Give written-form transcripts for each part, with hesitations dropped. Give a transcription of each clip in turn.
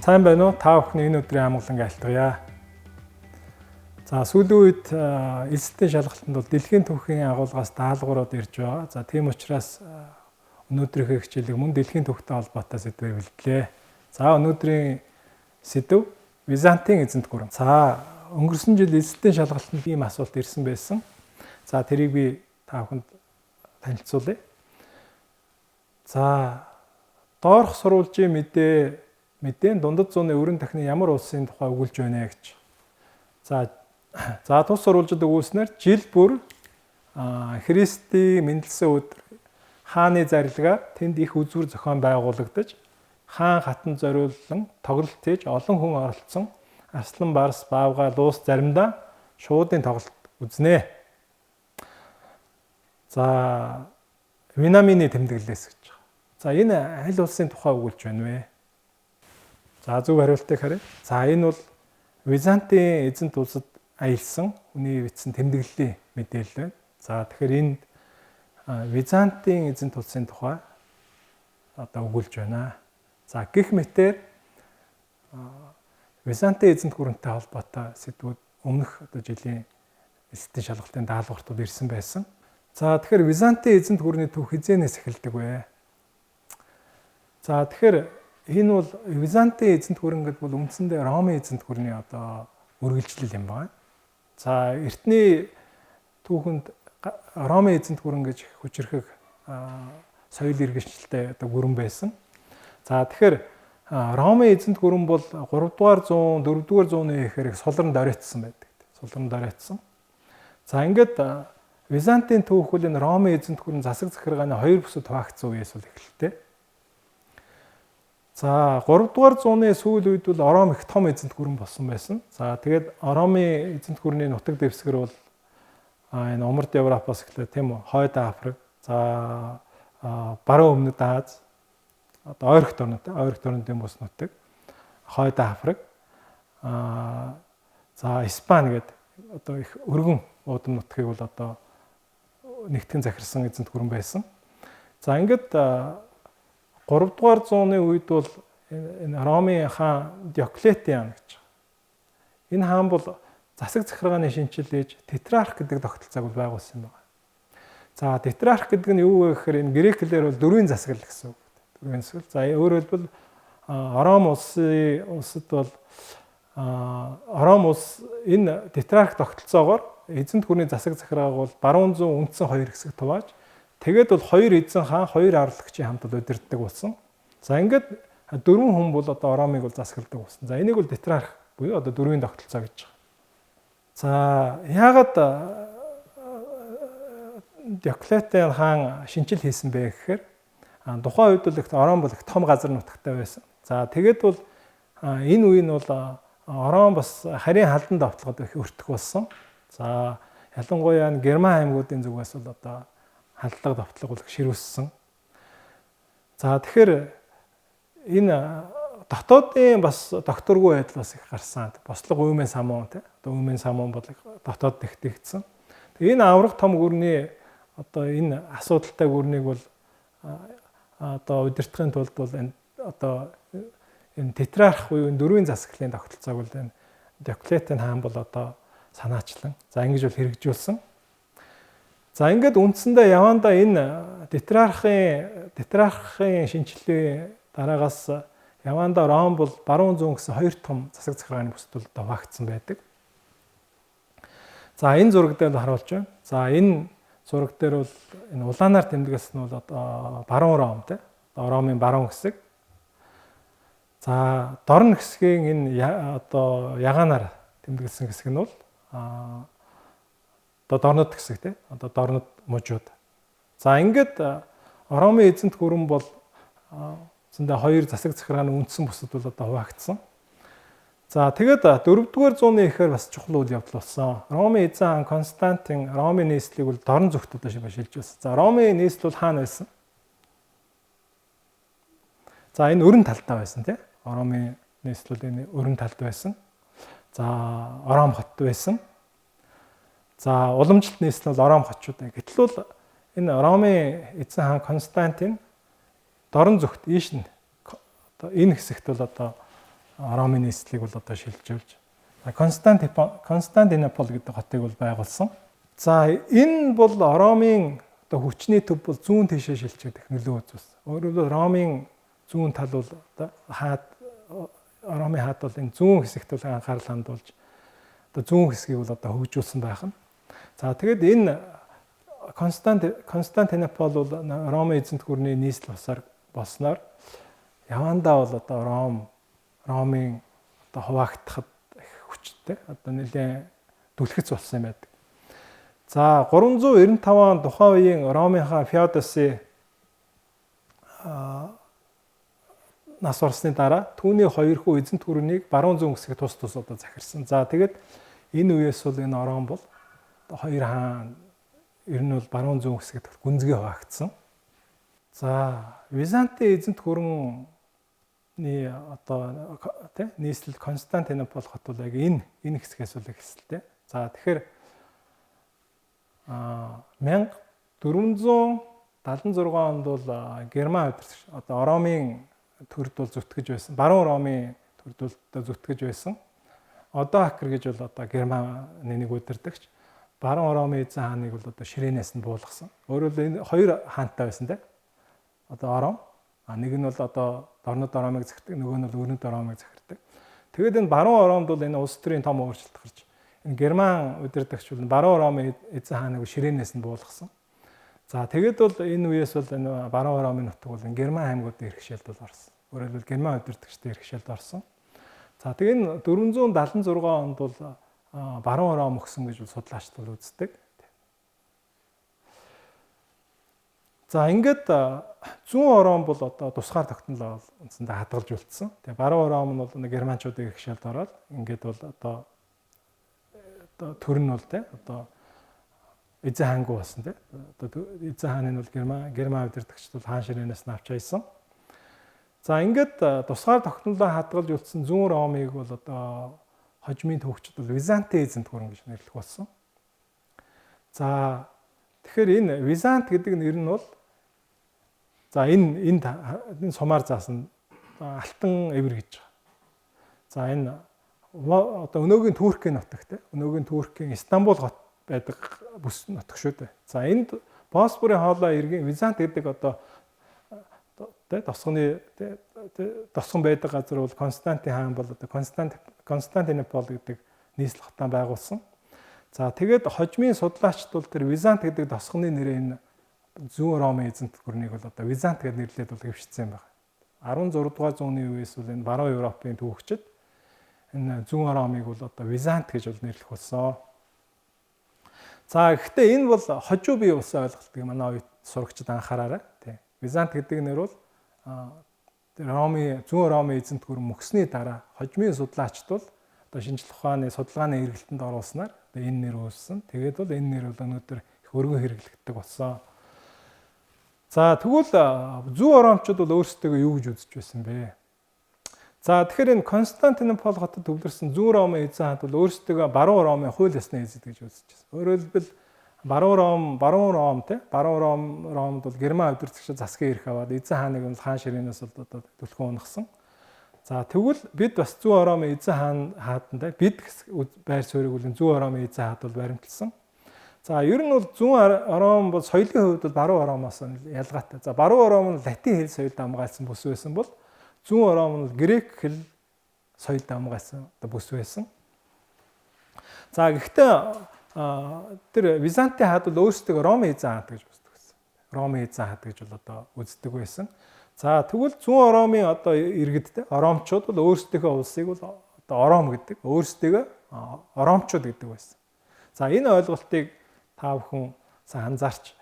Сайн байна уу? Та бүхний энэ өдрийн амгаланг айлтгая. За, сүүлийн үед элсэлтийн шалгалтанд бол дэлхийн түүхийн агуулгаас даалгаврууд ирж байгаа. За, тийм учраас өнөөдрийнхөө хичээлийг мөн дэлхийн түүхтэй холбоотой сэдвээр бэлтлээ. За, өнөөдрийн сэдэв Византын эзэнт гүрэн. За, өнгөрсөн жил элсэлтийн шалгалтанд ийм асуулт ирсэн байсан. За, тэрийг би та бүхэнд танилцуулъя. За, доорх сурвалжийн мэдээн дундад зууны өрөн тахны ямар улсын тухай өгүүлж байна гэж. За, тус сурвалжид өгүүлснээр жил бүр Христийн мэндэлсэн өдөр хааны зарилгаар тэнд их үзүүр зохион байгуулагдаж, хаан хатан зориулан тоглолт хийж, олон хүн оролцсон Арслан, Барс, Баавгай, Луус заримдаа шуудын тоглолт үзнэ. За, Винамины тэмдэглэлээс гэж байгаа. За, энэ аль улсын тухай өгүүлж байна вэ? За, зөв хариултыг харъя. За, энэ бол Византын эзэнт улсад аялсан хүний бичсэн тэмдэглэлийн мэдээлэл байна. За, тэгэхээр энд Византын эзэнт улсын тухай одоо өгүүлж байна. За, гэх мэтээр Византын эзэнт гүрэнтэй холбоотой сэдвүүд өмнөх одоо жилийн элсэлтийн шалгалтын даалгавартууд ирсэн байсан. За, тэгэхээр Византын эзэнт гүрний түүх хэзээнээс эхэлдэг вэ? За, тэгэхээр энэ бол Византын эзэнт гүрэн гэдэг бол үндсэндээ Ромын эзэнт гүрний одоо үргэлжлэл юм байна. За, эртний түүхэнд Ромын эзэнт гүрэн гэж хүчирхэг соёл иргэншилтэй одоо гүрэн байсан. За, тэгэхээр Ромын эзэнт гүрэн бол 3 дугаар зуун, 4 дугаар зууны ихээр их сулран доройтсон байдаг. Сулран доройтсон. За, ингээд Византын түүх бол энэ Ромын эзэнт гүрэн засаг захиргааны хоёр бүсэд хуваагдсан үеэс бол эхэлтэй. За, 3 дугаар зууны сүүл үед бол Ром их том эзэнт гүрэн болсон байсан. За, тэгээд Ромын эзэнт гүрний нутаг дэвсгэр бол энэ Умард Европоос эхлээд, тийм үү, Хойд Африк, за, баруун өмнөд Ази, одоо ойрхот орнууд, ойрхот орнуудын бүс нутаг, Хойд Африк, за, Испани гэдэг одоо их өргөн уудам нутгийг бол одоо нэгтгэн захирсан эзэнт гүрэн байсан. За, ингээд 3 дугаар зууны үед бол энэ Ромын хаан Диоклетиан гэж. Энэ хаан бол засаг захиргааны шинжил ээж тетрарх гэдэг тогтолцоог бол байгуулсан юм байна. За, тетрарх гэдэг нь юу вэ гэхээр энэ грек хэлээр бол дөрвийн засаглал гэсэн үг. Дөрвийн засаглал. За, өөрөөр хэлбэл Ром улсад бол Ром улс энэ тетрарх тогтолцоогоор эзэнт гүрний засаг захиргааг бол баруун зүүн үндсэн хоёр хэсэг хувааж, тэгээд бол хоёр эзэн хаан, хоёр арлагчийн хамт бол удирддаг болсон. За, ингээд дөрвөн хүн бол одоо Ромыг бол засагладаг болсон. За, энийг бол тетрарх буюу одоо дөрвийн тогтолцоо гэж байгаа. За, яагаад Диоклетиан хаан шинжил хийсэн бэ гэхээр тухайн үед бол их Ром бол их том газар нутагтай байсан. За, тэгээд бол энэ үе нь бол Ром бас харийн халдан довтлогод их өртөх болсон. За, ялангуяа Герман аймагуудын зүгээс бол одоо халдлага довтлого бол ширүүссэн. За, тэгэхээр энэ дотоодын бас докторгүй байдал бас их гарсан. Бослого Үймэн самуун, тий. Одоо Үймэн самуун бол дотоод тэгтэгдсэн. Тэгээ энэ авраг том гүрний одоо энэ асуудалтай гүрнийг бол одоо удирдахын тулд бол энэ одоо энэ тетрарх буюу энэ дөрвийн засаглалын тогтолцоог бол энэ Диоклетиан хаан бол одоо санаачлан за ингэж бол хэрэгжүүлсэн. За, ингээд үндсэндээ явандаа энэ тетрархын шинжилгээний дараагаас явандаа Ром бол баруун зүүн гэсэн хоёр том засаг захиргааны бүсэд бол хуваагдсан байдаг. За, энэ зураг дээр харуулж байна. За, энэ зураг дээр бол энэ улаанаар тэмдэглэсэн нь бол одоо баруун Ром, тий. Одоо Ромын баруун хэсэг. За, дорн хэсгийн энэ одоо ягаанаар тэмдэглэсэн хэсэг нь бол одоо дорнод хэсэг, тий. Одоо дорнод мужууд. За, ингээд Ромын эзэнт гүрэн бол зөндөө хоёр засаг захиргааны үндсэн бүсэд бол одоо хуваагдсан. За, тэгээд 4-р зууны ихээр бас чухал үйл явдал болсон. Ромын эзэн хаан Константин Ромын нийслэлийг бол дорн зүгт одоо шилжүүлсэн. За, Ромын нийслэл бол хаана байсан? За, энэ өрн талдаа байсан, тий. Ромын нийслэл энэ өрн талд байсан. За, Ром хот байсан. За, уламжлалт нийслэл бол Ром хотчууд. Гэтэл бол энэ Ромын эзэн хаан Константин дорн зүгт ийш нь одоо энэ хэсэгт бол одоо Ромын нийслэлийг бол одоо шилжүүлж Константинопол гэдэг хотыг бол байгуулсан. За энэ бол Ромын одоо хүчний төв бол зүүн тийшээ шилжих нөлөө үзүүлсэн. Өөрөөр хэлбэл Ромын зүүн тал бол одоо хаад Ромын хаад бол энэ зүүн хэсэгт бол анхаарал хандуулж одоо зүүн хэсгийг бол одоо хөгжүүлсэн байх нь. За тэгэд энэ Константинопол бол Ромын эзэнт гүрний нийслэл болсноор явандаа бол одоо Ромын одоо хуваагдахад их хүчтэй одоо нэлээд түлхэц болсон юм байдаг. За 395 он тухайн үеийн Ромын хаан Феодоси нас барсны дараа түүний хоёр хүү эзэнт гүрнийг баруун зүүн хэсэг тус тус одоо захирсан. За тэгээд энэ үеэс бол энэ Ром бол хоёр хаан ер нь бол баруун зүүн хэсэгт гүнзгий хуваагдсан. За Византын эзэнт гүрний одоо тий нийслэл Константинопол хот бол яг энэ хэсгээс бол эхэлсэн. За тэгэхээр 1476 онд бол Герман удирдагч одоо Ромын төрд бол зүтгэж байсан. Баруун Ромын төрд бол зүтгэж байсан. Одоакр гэж бол одоо Германы нэг удирдагч Баруун Ромын эзэн хааныг бол одоо ширээнээс нь буулгасан. Өөрөөр хэлбэл энэ хоёр хаантай байсан те. Одоо Ром. Нэг нь бол одоо дорнод Ромыг захирдаг, нөгөө нь бол өрнөд Ромыг захирдаг. Тэгээд энэ Баруун Ромд бол энэ улс төрийн том өөрчлөлт гарч энэ Герман удирдагч бол Баруун Ромын эзэн хааныг ширээнээс нь буулгасан. За тэгээд бол энэ үеэс бол энэ Баруун Ромын нутаг бол энэ Герман аймагуудын эрх чөлөөлд бол орсон. Өөрөөр хэлбэл Герман удирдагчдын эрх чөлөөлд орсон. За тэгээд энэ 476 онд бол Баруун Ром өгсөн гэж судлаачид бол үздэг. За ингээд зүүн Ром бол одоо тусгаар тогтнол үндсэндээ хадгалж үлдсэн. Тэгээ Баруун Ром нь бол германчуудын эрх чөлөөлд ороод ингээд бол одоо төр нь бол те одоо эзэн хаангүй болсон те. Одоо эзэн хааны нь бол Герман удирдагчид бол хаан ширээнээс нь авч айсан. За ингээд тусгаар тогтнолоо хадгалж үлдсэн зүүн Ромыг бол одоо хожмын төвчд бол Византын эзэнт гүрэн гэж нэрлэх болсон. За тэгэхээр энэ Визант гэдэг нэр нь бол за энэ сумаар заасан алтан эвэр гэж байгаа. За энэ одоо өнөөгийн Туркийн нутаг те өнөөгийн Туркийн Истанбул хот байдаг бүс нутаг шүү дээ. За энд Боспорын хоолой эргийн Визант гэдэг одоо тэ тосгоны тосгон байдаг газар бол Константин хаан бол одоо Константинопол гэдэг нийслэл хотоо байгуулсан. За тэгээд хожмын судлаачид бол тэр Визант гэдэг тосгоны нэрээ энэ зүүн Ромын эзэнт гүрнийг бол одоо Визант гэж нэрлээд бол хэвшсэн юм байна. 16 дугаар зууны үеэс бол энэ баруун Европын түүхчид энэ зүүн Ромыг бол одоо Визант гэж бол нэрлэх болсон. За гэхдээ энэ бол хожуу бие улсын ойлголтыг манай үед сурагчид анхаараарай. Тий. Визант гэдэг нэр бол Ромын зүүн Ромын эзэнт гүр мөксний дараа хожмын судлаачид бол одоо шинжлэх ухааны судалгааны эргэлтэнд оруулснаар одоо энэ нэр үүссэн. Тэгээд бол энэ нэр бол өнөөдөр их өргөн хэрэглэгддэг болсон. За тэгвэл зүүн Ромчууд бол өөрсдөө юу гэж үзэж байсан бэ? За тэгэхээр энэ Константинопол хотод төвлөрсөн зүүн Ромын эзэн хаан бол өөрсдөө баруун Ромын хууль ёсны эзэд гэж үзэж байсан. Өөрөөр хэлбэл Баруун Ром те Баруун Ромд бол Герман удирдагчид засгийн эрх аваад эзэн хааныг нь хаан ширээнээс бол одоо түлхэн унахсан. За тэгвэл бид бас зүүн Ромын эзэн хаан хааданд бид байр суурийг бол зүүн Ромын эзэн хаад бол баримтлсан. За ер нь бол зүүн Ром бол соёлын хувьд бол баруун Ромоос ялгаатай. За баруун Ром нь латин хэл соёлд хамгаалсан бүс байсан бол зүүн Ром нь грек хэл соёлд хамгаалсан одоо бүс байсан. За гэхдээ тэр Византын хаад бол өөрсдөө Ромын эзэн хаад гэж үздэг байсан. Ромын эзэн хаад гэж бол одоо үздэг байсан. За тэгвэл зүүн Ромын одоо иргэд те Ромчууд бол өөрсдийнхөө улсыг бол одоо Ром гэдэг, өөрсдийгөө Ромчууд гэдэг байсан. За энэ ойлголтыг та бүхэн сайн анзаарч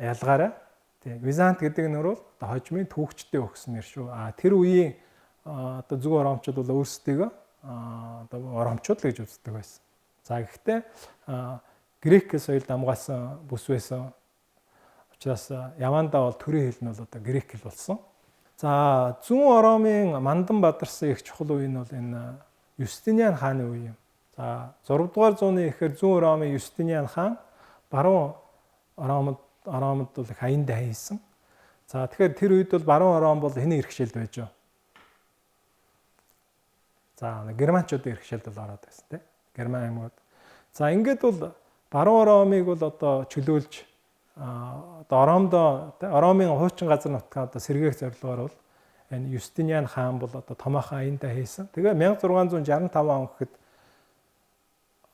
ялгаарай. Тэг Визант гэдэг нэр бол одоо хожмын түүхчдээ өгсөн нэр шүү. А тэр үеийн одоо зүүн Ромчууд бол өөрсдийгөө одоо Ромчууд л гэж үздэг байсан. За гэхдээ грек соёлд хамгаалсан бүс байсан. Учраас явандаа бол төрийн хэл нь бол одоо грек хэл болсон. За зүүн Ромын мандан бадарсан их чухал үе нь бол энэ Юстиниан хааны үе юм. За 6 дугаар зууны эхээр зүүн Ромын Юстиниан хаан баруун Ромд бол их аян дайн хийсэн. За тэгэхээр тэр үед бол баруун Ром бол хэний эрхшээлд байж вэ? За германчуудын эрхшээлд бол ороод байсан тийм. Герман аймагуд. За ингээд бол Баруун Ромыг бол одоо чөлөөлж одоо Ромдо Ромын хуучин газар нутгаа одоо сэргээх зорилгоор бол энэ Юстиниан хаан бол одоо томоохон аяндаа хийсэн. Тэгээ 1665 он гэхэд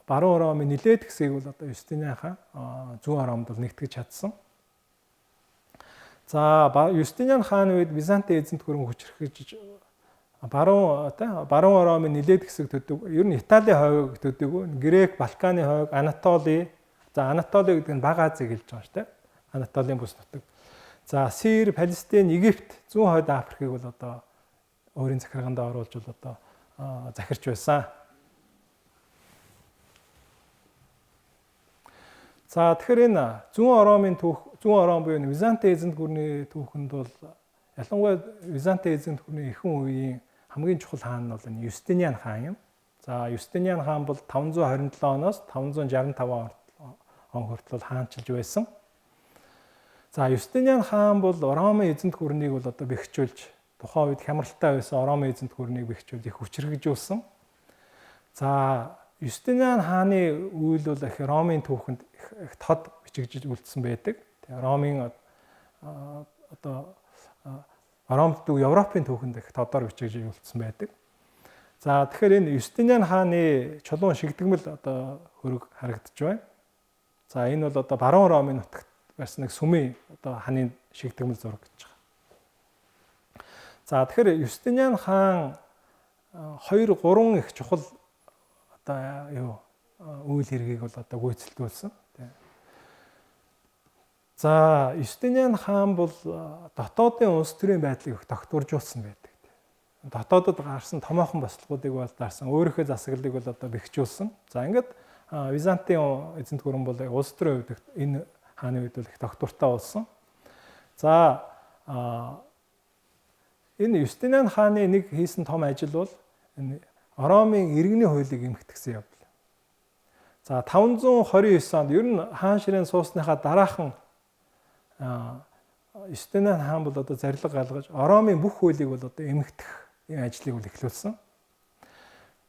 Баруун Ромын нилээд хэсгийг бол одоо Юстиниан хаан зүүн Ромд бол нэгтгэж чадсан. За Юстиниан хааны үед Византын эзэнт гүрэн хүчрхэж баруун Ромын нилээд хэсэг төдөг, ер нь Италийн хойг төдөг, Грек, Балканы хойг, Анатоли. За Анатоли гэдэг нь Бага Азийг хэлж байгаа шүү дээ. Анатолийн бүс нутаг. За Сир, Палестин, Египт, Зүүн хойд Африкийг бол одоо өөрийн захиргаанд оруулж бол одоо захирч байсан. За тэгэхээр энэ зүүн Ромын түүх, зүүн Ром буюу Византын эзэнт гүрний түүхэнд бол ялангуяа Византын эзэнт гүрний ихэнх үеийн хамгийн чухал хаан нь бол энэ Юстиниан хаан юм. За Юстиниан хаан бол 527 оноос 565 он хүртэл хаанчилж байсан. За Юстиниан хаан бол Ромын эзэнт гүрнийг бол одоо бэхжүүлж тухайн үед хямралтай байсан Ромын эзэнт гүрнийг бэхжүүлж их хүчрхэгжүүлсэн. За Юстиниан хааны үйл бол их Ромын түүхэнд их тод бичигдэж үлдсэн байдаг. Тэгээ Ромын одоо Ромд дүү Европын түүхэнд их тодор бичигдэж үлдсэн байдаг. За тэгэхээр энэ Юстиниан хааны чулуун шигдгэмэл одоо хөрөг харагдаж байна. За энэ бол одоо Баруун Ромын нутагт барьсан нэг сүмийн одоо ханы шигдгэмэл зураг гэж байгаа. За тэгэхээр Юстиниан хаан 2 3 их чухал одоо юу үйл хэргийг бол одоо гүйцэлдүүлсэн. За Юстиниан хаан бол дотоодын улс төрийн байдлыг их тогтворжуулсан байдаг. Дотоодод гарсан томоохон бослогуудыг бол дарсан, өөрийнхөө засаглалыг бол одоо бэхжүүлсэн. За ингээд Византын эзэнт гүрэн бол улс төрийн хувьд энэ хааны үед бол их тогтвортой болсон. За энэ Юстиниан хааны нэг хийсэн том ажил бол энэ Ромын иргэний хуулийг эмхтгсэн явдал. За 529 онд ер нь хаан ширээн суусныхаа дараахан Юстиниан хаан бол одоо зарлиг гаргаж Ромын бүх хуулийг бол одоо эмхтэх ажлыг бол эхлүүлсэн.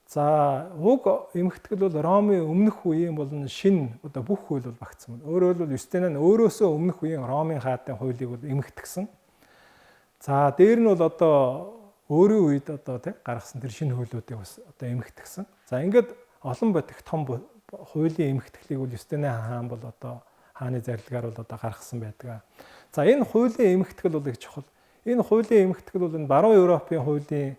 За уг эмхтгэл бол Ромын өмнөх үеийн болон шинэ одоо бүх хууль бол багтсан байна. Өөрөөр хэлбэл Юстиниан өөрөөсөө өмнөх үеийн Ромын хаатын хуулийг бол эмхтгсэн. За дээр нь бол одоо өөрийн үед одоо тий гаргасан тэр шинэ хуулиудыг бас одоо эмхтгсэн. За ингээд олон бод их том хуулийн эмхтгэлийг бол Юстиниан хаан бол одоо хааны зарлагаар бол одоо гаргасан байдаг. За энэ хуулийн эмхтгэл бол их чухал. Энэ хуулийн эмхтгэл бол энэ баруун Европын хуулийн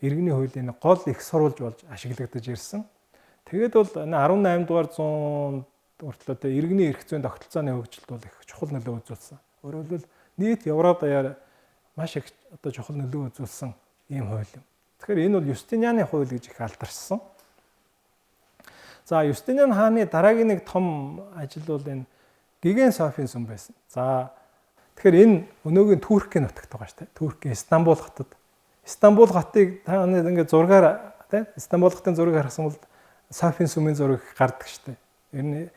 иргэний хуулийн гол их сурвалж болж ашиглагдаж ирсэн. Тэгээд бол энэ 18 дугаар зуунд хүртэл одоо иргэний эрх зүйн тогтолцооны хөгжилд бол их чухал нөлөө үзүүлсэн. Өөрөөр хэлбэл нийт Европ даяар маш их одоо чухал нөлөө үзүүлсэн ийм хууль юм. Тэгэхээр энэ бол Юстинианы хууль гэж их алдаршсан. За Юстиниан хааны дараагийн нэг том ажил бол энэ Гиген Софийн сүм байсан. За тэгэхээр энэ өнөөгийн Туркийн нутагт байгаа шүү дээ. Туркийн Истанбул хотод. Истанбул хотыг та нар ингээд зургаар тий Истанбул хотын зургийг харсан бол Софийн сүмийн зураг гардаг шүү дээ. Ер нь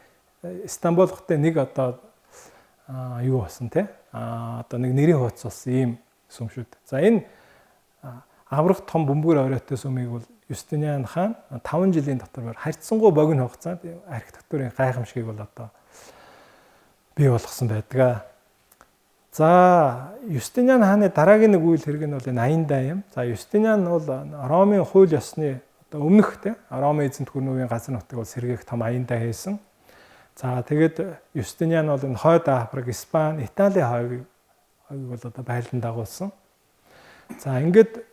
Истанбул хотын нэг одоо юу болсон тий одоо нэг нэрийн хууц болсон ийм сүм шүү дээ. За энэ аврах том бөмбөр оройтой сүмийг бол Юстиниан хаан 5 жилийн дотор харьцангуй богино хугацаанд архитектурын гайхамшигыг бол одоо бий болгосон байдаг. За Юстиниан хааны дараагийн нэг үйл хэрэг нь бол энэ аяндаа юм. За Юстиниан бол Ромын хууль ёсны одоо өмнөх те Ромын эзэнт гүрнүүгийн газар нутаг бол сэргээх том аяндаа хийсэн. За тэгээд Юстиниан бол энэ Хойд Африк, Испани, Италийн хойгийг бол одоо байлдан дагуулсан. За ингээд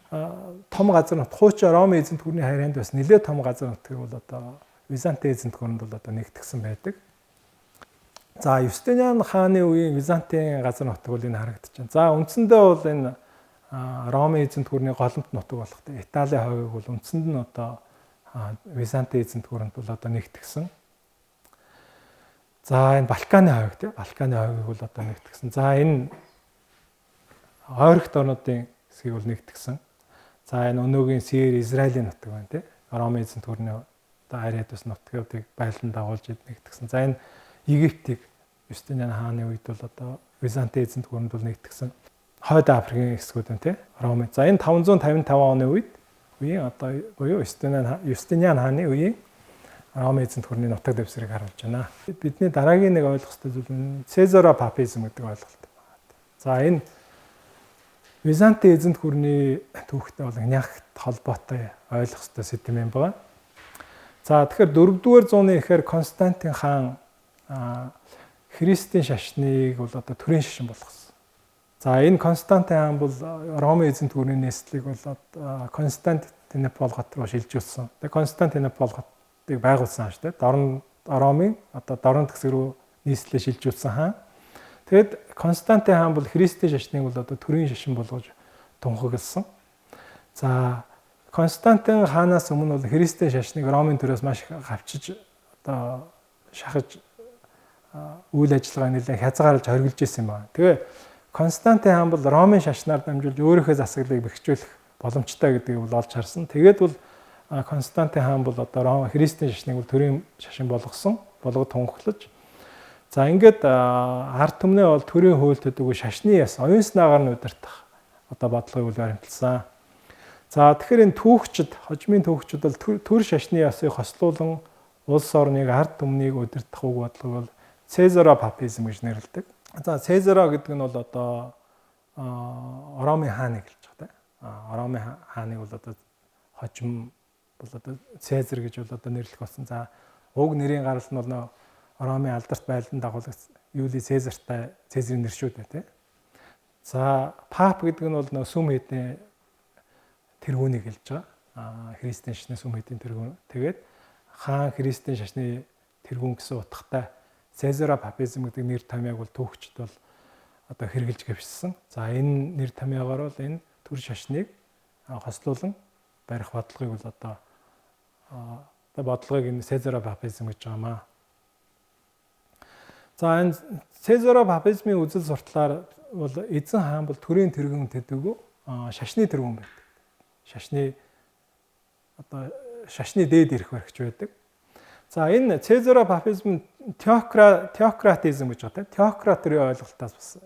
том газар нутг хуучин Ромын эзэнт гүрний харьяанд бас нэлээд том газар нутгийг бол одоо Византын эзэнт гүрэнд бол одоо нэгтгсэн байдаг. За Юстиниан хааны үеийн Византын газар нутаг бол энэ харагдаж байна. За үндсэндээ бол энэ Ромын эзэнт гүрний голомт нутаг болох Италийн хойгийг бол үндсэнд нь одоо Византын эзэнт гүрэнд бол одоо нэгтгсэн. За энэ Балканы хойг тий Балканы хойгийг бол одоо нэгтгсэн. За энэ ойрогт орнуудын хэсгийг бол нэгтгсэн. За энэ өнөөгийн Сир, Израилийн нутаг байна тий. Ромын эзэнт гүрний одоо харьяат бас нутгуудыг байлдан дагуулж нэгтгсэн. За энэ Египтийг Юстиниан хааны үед бол одоо Византын эзэнт гүрэнд бол нэгтгсэн. Хойд Африкийн хэсгүүд байна тий. Ромын. За энэ 555 оны үед үеийн одоо буюу Юстиниан хааны үеийн Ромын эзэнт гүрний нутаг дэвсгэрийг харуулж байна. Бидний дараагийн нэг ойлгох ёстой зүйл нь Цезаропапизм гэдэг ойлголт байна. За энэ Византын эзэнт гүрний түүхтэй бол нягт холбоотой ойлгох ёстой сэдэв юм байна. За тэгэхээр 4-р зууны эхээр Константин хаан Христийн шашныг бол одоо төрийн шашин болгосон. За энэ Константин хаан бол Ромын эзэнт гүрний нийслэлийг бол Константинопол хот руу шилжүүлсэн. Тэгээ Константинопол хотыг байгуулсан шүү дээ. Дорн Ромын одоо дорн төгсөг рүү нийслэлээ шилжүүлсэн хаан. Тэгэд Константин хаан бол Христийн шашныг бол одоо төрийн шашин болгож тунхагласан. За Константин хаанаас өмнө бол Христийн шашныг Ромын төрөөс маш их авчиж одоо шахаж үйл ажиллагаа нэлээд хязгаарлаж хоригдж ирсэн юм байна. Тэгээ Константин хаан бол Ромын шашнаар дамжуулж өөрийнхөө засаглалыг бэхжүүлэх боломжтой гэдгийг бол олж харсан. Тэгээд бол Константин хаан бол одоо Христийн шашныг бол төрийн шашин болгосон, болгож тунхаглаж. За ингээд ард түмнээ бол төрийн хууль төдийгүй шашны яс оюун санаагаар нь удирдах одоо бодлогыг бол баримтлсан. За тэгэхээр энэ түүхчид, хожмын түүхчид бол төр шашны ясыг хослуулан улс орныг ард түмнийг удирдах үг бодлого бол Цезаропапизм гэж нэрлэдэг. За Цезаро гэдэг нь бол одоо Ромын хааныг хэлж байгаа тийм. Ромын хааныг бол одоо хожим бол одоо Цезар гэж бол одоо нэрлэх болсон. За уг нэрийн гарал нь бол нөө Ромын алдарт байлдан дагуулагч Юли Цезартай Цезарийн нэр шүү дээ тийм. За пап гэдэг нь бол нөө сүм хэдийн тэргүүнийг хэлж байгаа. Христийн шашны сүм хэдийн тэргүүн. Тэгээд хаан Христийн шашны тэргүүн гэсэн утгатай Цезаропапизм гэдэг нэр томьёог бол түүхчд бол одоо хэрэгжилж гэвшсэн. За энэ нэр томьёогоор бол энэ төр шашныг хослуулан барих бодлогыг бол одоо бодлогыг энэ Цезаропапизм гэж байгаа маа. За энэ Цезаропапизмын үзэл суртлаар бол эзэн хаан бол төрийн тэргүүн төдийгүй шашны тэргүүн байдаг. Шашны одоо шашны дээд эрх баригч байдаг. За энэ Цезаропапизм теократизм гэж байна. Теократ төрийн ойлголтоос бас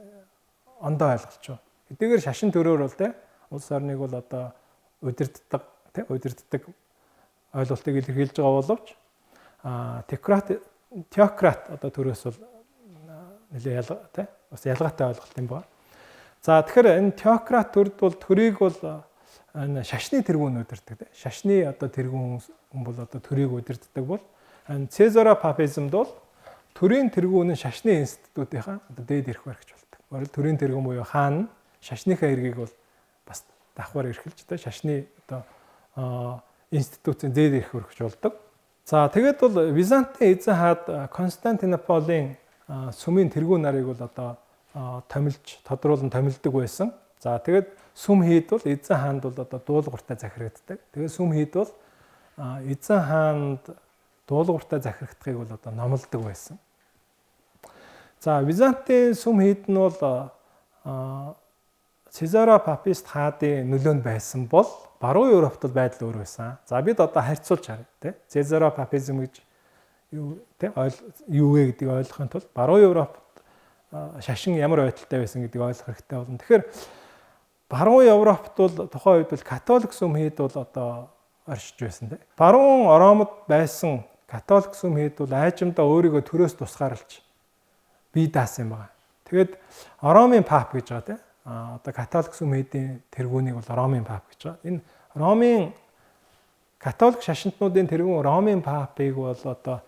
ондоо ойлголт шүү. Хэдийгээр шашин төрөөр бол те улс орныг бол одоо удирддаг те удирддаг ойлголтыг илэрхийлж байгаа боловч теократ одоо төрөөс бол нэлээ ялгаа те бас ялгаатай ойлголт юм байна. За тэгэхээр энэ теократ төрд бол төрийг бол энэ шашны тэргүүн удирддаг те. Шашны одоо тэргүүн хүн бол одоо төрийг удирддаг бол энэ Цезаропапизмд бол төрийн тэргүүн нь шашны институтынхаа одоо дээд эрх баригч болдог. Өөрөөр төрийн тэргүүн буюу хаан нь шашныхаа эргийг бол бас давхар эрхэлж те шашны одоо институцийн дээд эрх баригч болдог. За тэгээд бол Византын эзэн хаад Константинополын сүмийн тэргүүн нарыг бол одоо томилж тодруулан томилдог байсан. За тэгээд сүм хийд бол эзэн хаанд бол одоо дуулууртай захирагддаг. Тэгээд сүм хийд бол эзэн хаанд дуулууртай захирагдахыг бол одоо номлодог байсан. За Византын сүм хийд нь бол Цезаропапист хаадын нөлөөнд байсан бол Баруун Европт бол байдал өөр байсан. За бид одоо харьцуулж харъя тий. Цезаропапизм гэж юу тий юу вэ гэдгийг ойлгохын тулд Баруун Европт шашин ямар байдалтай байсан гэдгийг ойлгох хэрэгтэй болно. Тэгэхээр Баруун Европт бол тухайн үед бол католик сүм хийд бол одоо оршиж байсан тий. Баруун Ромд байсан католик сүм хийд бол аажимдаа өөрийгөө төрөөс тусгаарлаж бие даасан юм байна. Тэгээд Ромын пап гэж байгаа тий. Одоо католик сүм хийдийн тэргүүнийг бол Ромын пап гэж байгаа. Энэ Ромын католик шашинтнуудын тэргүүн Ромын папыг бол одоо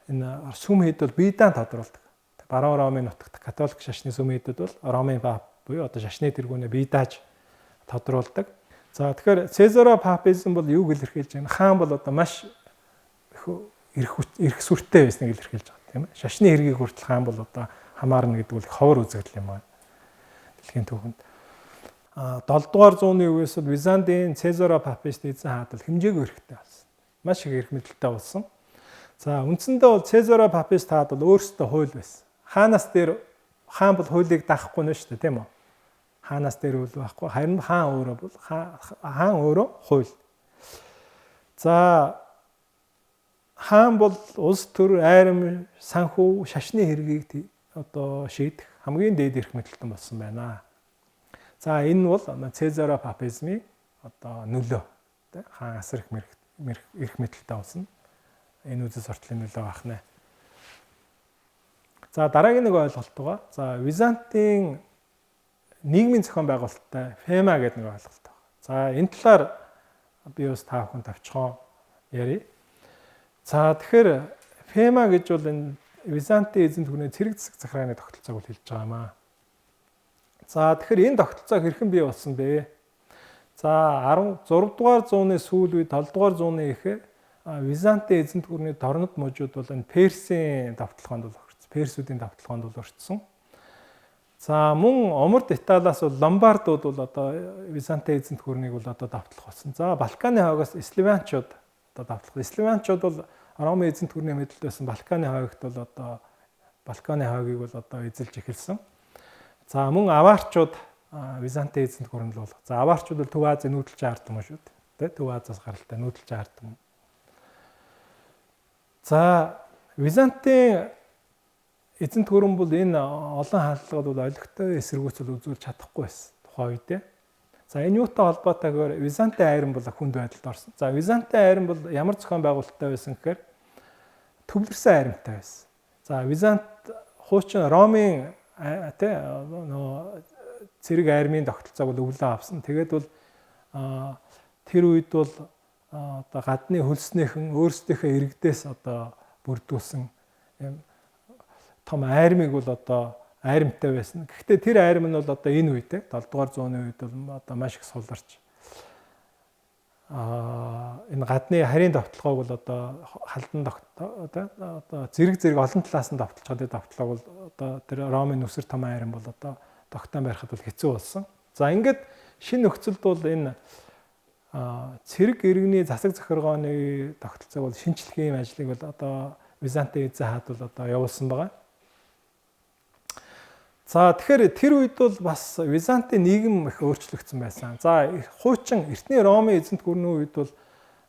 энэ сүм хийд бол бие даан тодруулдаг. Баруун Ромын нутагт католик шашны сүм хийдэд бол Ромын пап буюу одоо шашны тэргүүнээ бие дааж тодруулдаг. За тэгэхээр Цезаропапизм бол юуг илэрхийлж байна? Хаан бол одоо маш их эрх сүртэй байсныг илэрхийлж байгаа тийм ээ. Шашны хэргийг хүртэл хаан бол одоо хамаарна гэдэг бол ховор үзэгдэл юм байна. Дэлхийн түүхэнд 7 дугаар зууны үеэс бол Византын Цезаропапист эзэн хаад бол хэмжээгүй эрхтэй болсон. Маш их эрх мэдэлтэй болсон. За үндсэндээ бол Цезаропапист хаад бол өөрсдөө хууль байсан. Хаанаас дээр хаан бол хуулийг даахгүй нь шүү дээ, тийм үү? Хаанаас дээр үл байхгүй. Харин хаан өөрөө бол хаан өөрөө хууль. За хаан бол улс төр, айрам, санхүү, шашны хэргийг одоо шийдэх хамгийн дээд эрх мэдэлтэн болсон байна. За энэ бол Цезаропапизмын одоо нөлөө. Тэ хаан асар их эрх мэдэлтэй болсон. Энэ үзэл суртлын нөлөө байх нэ. За дараагийн нэг ойлголт байгаа. За Византын нийгмийн зохион байгуулалттай Фема гэдэг нэг ойлголт байна. За энэ талаар би бас та бүхэн тавчхан ярив. За тэгэхээр Фема гэж бол энэ Византын эзэнт гүрний цэрэг засаг захиргааны тогтолцоог бол хэлж байгаа юм аа. За тэгэхээр энэ тогтолцоо хэрхэн бий болсон бэ? За 16 дугаар зууны сүүл үе 7 дугаар зууны эхээр Византын эзэнт гүрний торнод мужууд бол энэ Персийн давталгаанд бол орсон. Персүүдийн давталгаанд бол орчихсон. За мөн Оморд Италиас бол Ломбардууд бол одоо Византын эзэнт гүрнийг бол одоо давтлах болсон. За Балканы хойгоос Славянчууд одоо давтлах. Славянчууд бол Ромын эзэнт гүрний мэдэлд байсан Балканы хойгт бол одоо Балканы хойгийг бол одоо эзэлж эхэлсэн. За мөн аварчууд Византын эзэнт гүрэнд бол. За аварчууд бол Төв Азийн нүүдэлчин ард түмэн шүү дээ. Тэ Төв Азиас гаралтай нүүдэлчин ард түмэн. За Византын эзэнт гүрэн бол энэ олон халдлагууд бол олигтой эсэргүүцэл үзүүлж чадахгүй байсан тухайн үедээ. За энэ юутай холбоотойгоор Византын айран бол хүнд байдалд орсон. За Византын айран бол ямар зохион байгуулалттай байсан гэхээр төвлөрсөн айрамтай байсан. За Визант хуучин Ромын тий нөгөө цэрэг армийн тогтолцоог бол өвлөн авсан. Тэгээд бол тэр үед бол одоо гадны хөлснийхэн өөрсдийнхөө иргэдээс одоо бүрдүүлсэн юм том армийг бол одоо айрамтай байсан. Гэхдээ тэр айрам нь бол одоо энэ үед 7 дугаар зууны үед бол одоо маш их суларч энэ гадны харийн давталгааг бол одоо халдан одоо зэрэг зэрэг олон талаас нь давталж байгаа давталгааг бол одоо тэр Ромын нүсэр том айрам бол одоо тогтоон барихад бол хэцүү болсон. За ингээд шинэ нөхцөлд бол энэ цэрэг иргэний засаг захиргааны тогтолцоог бол шинчлэхийн ажлыг бол одоо Византын эзэн хаад бол одоо явуулсан байгаа. За тэгэхээр тэр үед бол бас Византын нийгэм их өөрчлөгдсөн байсан. За хуучин эртний Ромын эзэнт гүрний үед бол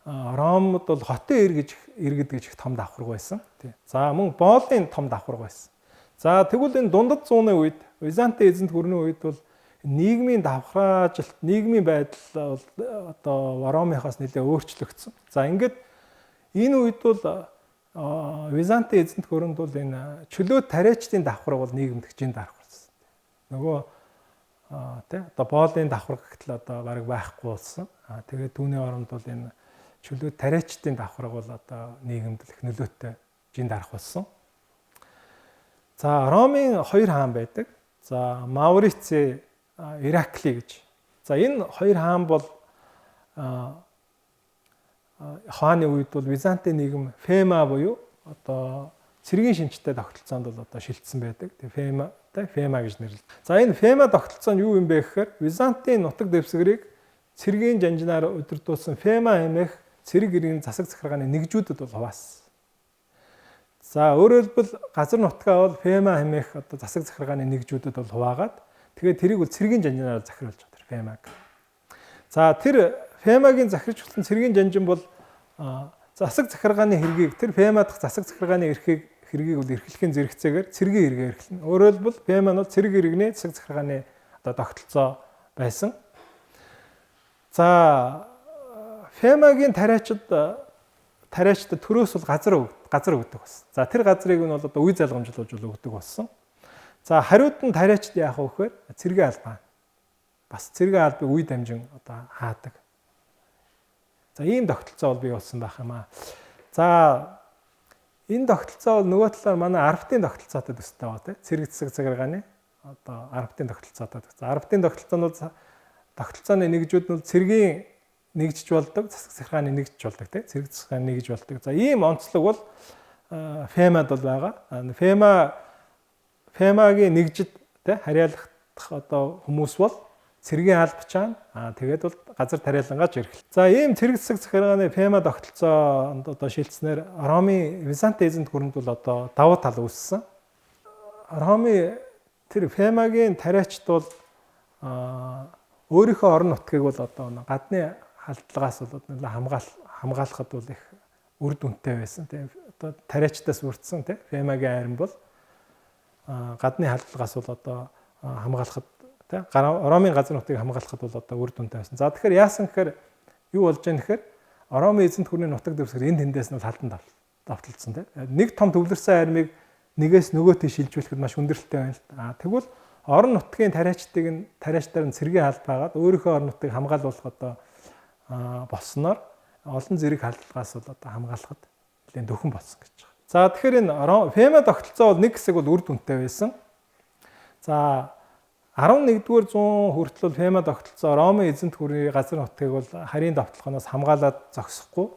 Ромд бол хотын иргэж иргэд гэж их том давхарга байсан. За мөн боолын том давхарга байсан. За тэгвэл энэ дундад зууны үед Византын эзэнт гүрний үед бол нийгмийн давхраажилт, нийгмийн байдал бол одоо Ромынхоос нэлээд өөрчлөгдсөн. За ингээд энэ үед бол Византын эзэнт гүрэнд бол энэ чөлөө тариачдын давхарга бол нийгэмд хижээнд дарах болсон. Нөгөө тий одоо боолын давхарга гэтэл одоо бараг байхгүй болсон. Тэгээд түүний оронд бол энэ чөлөө тариачдын давхарга бол одоо нийгэмд их нөлөөтэй жин дарах болсон. За Ромын хоёр хаан байдаг. За Мауриц, Иракли гэж. За энэ хоёр хаан бол хааны үед бол Византын нийгэм Фема буюу одоо цэргийн шинжтэй тогтолцоонд бол одоо шилжсэн байдаг. Тэгээ Фема тэ Фема гэж нэрлэдэг. За энэ Фема тогтолцоо нь юу юм бэ гэхээр Византын нутаг дэвсгэрийг цэргийн жанжнаар удирдуулсан Фема хэмээх цэрэг иргэний засаг захиргааны нэгжүүдэд бол хуваасан. За өөрөөр хэлбэл газар нутгаа бол Фема хэмээх одоо засаг захиргааны нэгжүүдэд бол хуваагаад тэгээд тэрийг бол цэргийн жанжнаар захируулж байгаа тэр Фемаг. За тэр Фемагийн захирч болсон цэргийн жанжин бол засаг захиргааны хэргийг тэр Фема дахь засаг захиргааны эрхийг хэргийг бол эрхлэхийн зэрэгцээгээр цэргийн эргээ эрхлэнэ. Өөрөөр хэлбэл Фема нь бол цэрэг иргэний засаг захиргааны одоо тогтолцоо байсан. За Фемагийн тариачид тариачдад төрөөс бол газар өгдөг болсон. За тэр газрыг нь бол одоо үе залгамжлуулж өгдөг болсон. За хариуд нь тариачд яах вэ гэхээр цэргийн албаа. Бас цэргийн албыг үе дамжин одоо хаадаг. За ийм тогтолцоо бол бий болсон байх юм аа. За энэ тогтолцоо бол нөгөө талаар манай арфтын тогтолцоотой төстэй байгаа тийм. Цэрэг засаг захиргааны одоо арфтын тогтолцоотой төстэй. Арфтын тогтолцоо нь бол тогтолцооны нэгжүүд нь бол цэргийн нэгжиж болдог, засаг захиргааны нэгжиж болдог тийм. Цэрэг захиргааны нэгж болдог. За ийм онцлог бол Фемад бол байгаа. Фемагийн нэгжид тийм харьяалах одоо хүмүүс бол цэргийн албачаан тэгээд бол газар тариалангаач эрхэл. За ийм цэрэг засаг захиргааны Фема тогтолцоонд одоо шилжснээр Ромын Визант эзэнт гүрэнд бол одоо давуу тал үүссэн. Ромын тэр Фемагийн тариачд бол өөрийнхөө орон нутгийг бол одоо гадны халдлагаас бол нэлээ хамгаалахад бол их үр дүнтэй байсан. Тийм одоо тариачдаас бүрдсэн тийм Фемагийн айран бол гадны халдлагаас бол одоо хамгаалахад тийм Ромын газар нутгийг хамгаалахад бол одоо үр дүнтэй байсан. За тэгэхээр яасан гэхээр Юу болж байгаа нэхэр Ромын эзэнт гүрний нутаг дэвсгэр энэ тэндээс нь халдан давталдсан тийм. Нэг том төвлөрсөн армийг нэгээс нөгөөтэй шилжүүлэхэд маш хүндрэлтэй байна л да. Тэгвэл орон нутгийн тариачдыг нь тариачдаар нь цэргийн аль байгаад өөрийнхөө орон нутгийг хамгаалуулах одоо болсноор олон зэрэг халдлагаас бол одоо хамгаалахад нэлээд дөхөн болсон гэж байгаа. За тэгэхээр энэ Фема тогтолцоо бол нэг хэсэг бол үр дүнтэй байсан. За 11-р зуун хүртэл Фема тогтолцоо Ромын эзэнт гүрний газар нутгийг бол харийн давталгаанаас хамгаалаад зогсохгүй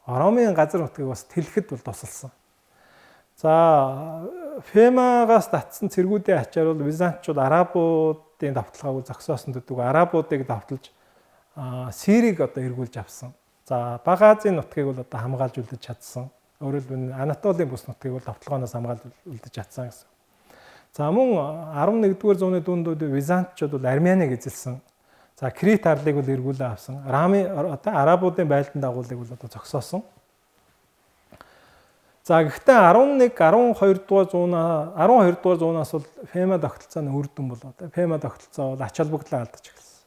Ромын газар нутгийг бас тэлэхэд бол тусалсан. За Фемагаас татсан цэргүүдийн ачаар бол Византчууд арабуудын давталгааг зогсоосон төдийгүй арабуудыг давталж Сирийг одоо эргүүлж авсан. За Бага Азийн нутгийг бол одоо хамгаалж үлдэж чадсан. Өөрөөр хэлбэл Анатолийн бүс нутгийг бол давталгаанаас хамгаалж үлдэж чадсан гэсэн. За мөн 11-р зууны дунд Византчууд бол Арменийг эзэлсэн. За Крит арлыг бол эргүүлэн авсан. Рамын одоо арабуудын байлдан дагуулыг бол одоо зогсоосон. За гэхдээ 11 12 дугаар зуунаа 12 дугаар зуунаас бол Фема тогтолцооны үр дүн бол одоо Фема тогтолцоо бол ач холбогдлоо алдаж эхэлсэн.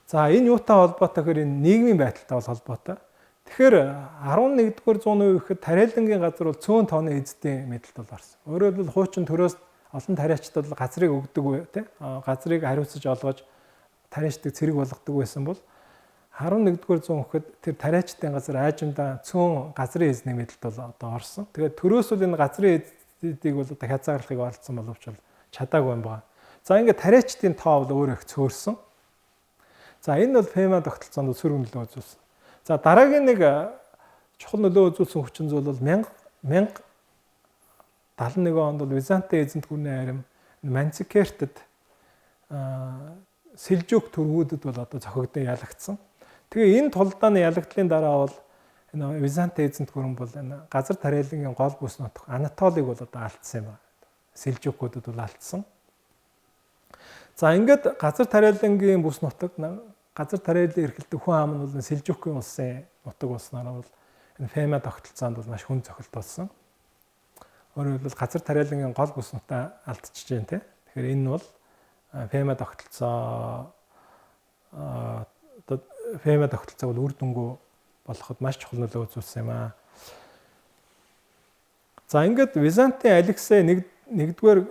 За энэ юутай холбоотой гэхээр энэ нийгмийн байдалтай бол холбоотой. Тэгэхээр 11-р зууны үе гэхэд тариалангийн газар бол цөөн тооны эзэдийн мэдэлд бол орсон. Өөрөөр хэлбэл хуучин төрөөс олон тариачдад бол газрыг өгдөг тий газрыг хариуцаж олгож тариачдыг цэрэг болгодог байсан бол 11-р зуун гэхэд тэр тариачдын газар аажимдаа цөөн газрын эзний мэдэлд бол одоо орсон. Тэгээд төрөөс бол энэ газрын эзэдийг бол одоо хязгаарлахыг оролцсон боловч бол чадаагүй юм байна. За ингээд тариачдын тоо бол өөр их цөөрсөн. За энэ бол Фема тогтолцоонд сөрөг нөлөө үзүүлсэн. За дараагийн нэг чухал нөлөө үзүүлсэн хүчин зүйл бол 1071 онд бол Византын эзэнт гүрний арим Манцикертэд Селжук төргүүдэд бол одоо зохигдсон ялагдсан. Тэгээ энэ тулдааны ялагдлын дараа бол энэ Византын эзэнт гүрэн бол энэ газар тариалангийн гол бүс нутаг Анатолийг бол одоо алдсан юм байна. Селжукуудад бол алдсан. За ингээд газар тариалангийн бүс нутаг газар тариалан эрхэлдэг хүн ам нь бол Селжукийн улсын нутаг болсноор бол энэ Фема тогтолцоонд бол маш хүн цохилт болсон. Өөрөөр хэлбэл газар тариалангийн гол бүс нутгаа алдчихж байна те. Тэгэхээр энэ бол Фема тогтолцоо одоо Фема тогтолцоог бол үр дүнгүй болоход маш чухал нөлөө үзүүлсэн юм аа. За ингээд Византын Алексей нэгдүгээр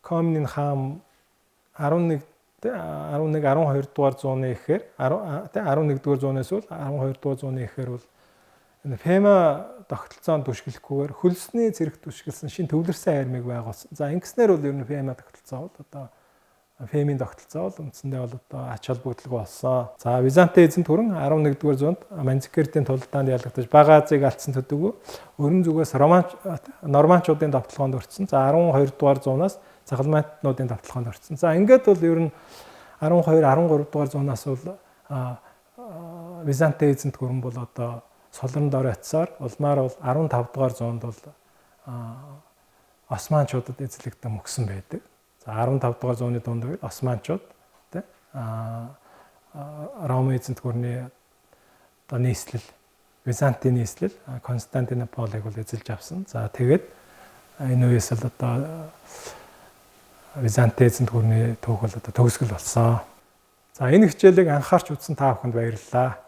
Комнин хаан 11 11 12 дугаар зууны ихээр 11 дугаар зуунаас бол 12 дугаар зууны ихээр бол энэ Фема тогтолцоонд түшиглэхгүйгээр хөлсний зэрэг түшиглсэн шин төвлөрсөн армийг байгуулсан. За ингэснээр бол ер нь Фема тогтолцоо бол одоо Фемийн тогтолцоо бол үндсэндээ бол одоо ач холбогдолгүй болсон. За Византын эзэнт хүрэн 11-р зуунд Манцикертийн тулдаанд ялагдаж Бага Азийг алдсан төдийгүй өрн зүгээс Норманчуудын давталгаанд өртсөн. За 12 дугаар зуунаас Загалмайтнуудын давталгаанд өртсөн. За ингээд бол ер нь 12 13 дугаар зуунаас бол Византын эзэнт гүрэн бол одоо солорон дор очсоор улмаар бол 15 дугаар зуунд бол Османчуудад эзлэгдэн мөксөн байдаг. За 15 дугаар зууны дунд үед Османчууд тий Ром эзэнт гүрний одоо нийслэл Византын нийслэл Константинополыг бол эзэлж авсан. За тэгээд энэ үеэс л одоо Византын эзэнт гүрний түүх бол одоо төгсгөл болсон. За энэ хичээлийг анхаарч үзсэн та бүхэнд баярлалаа.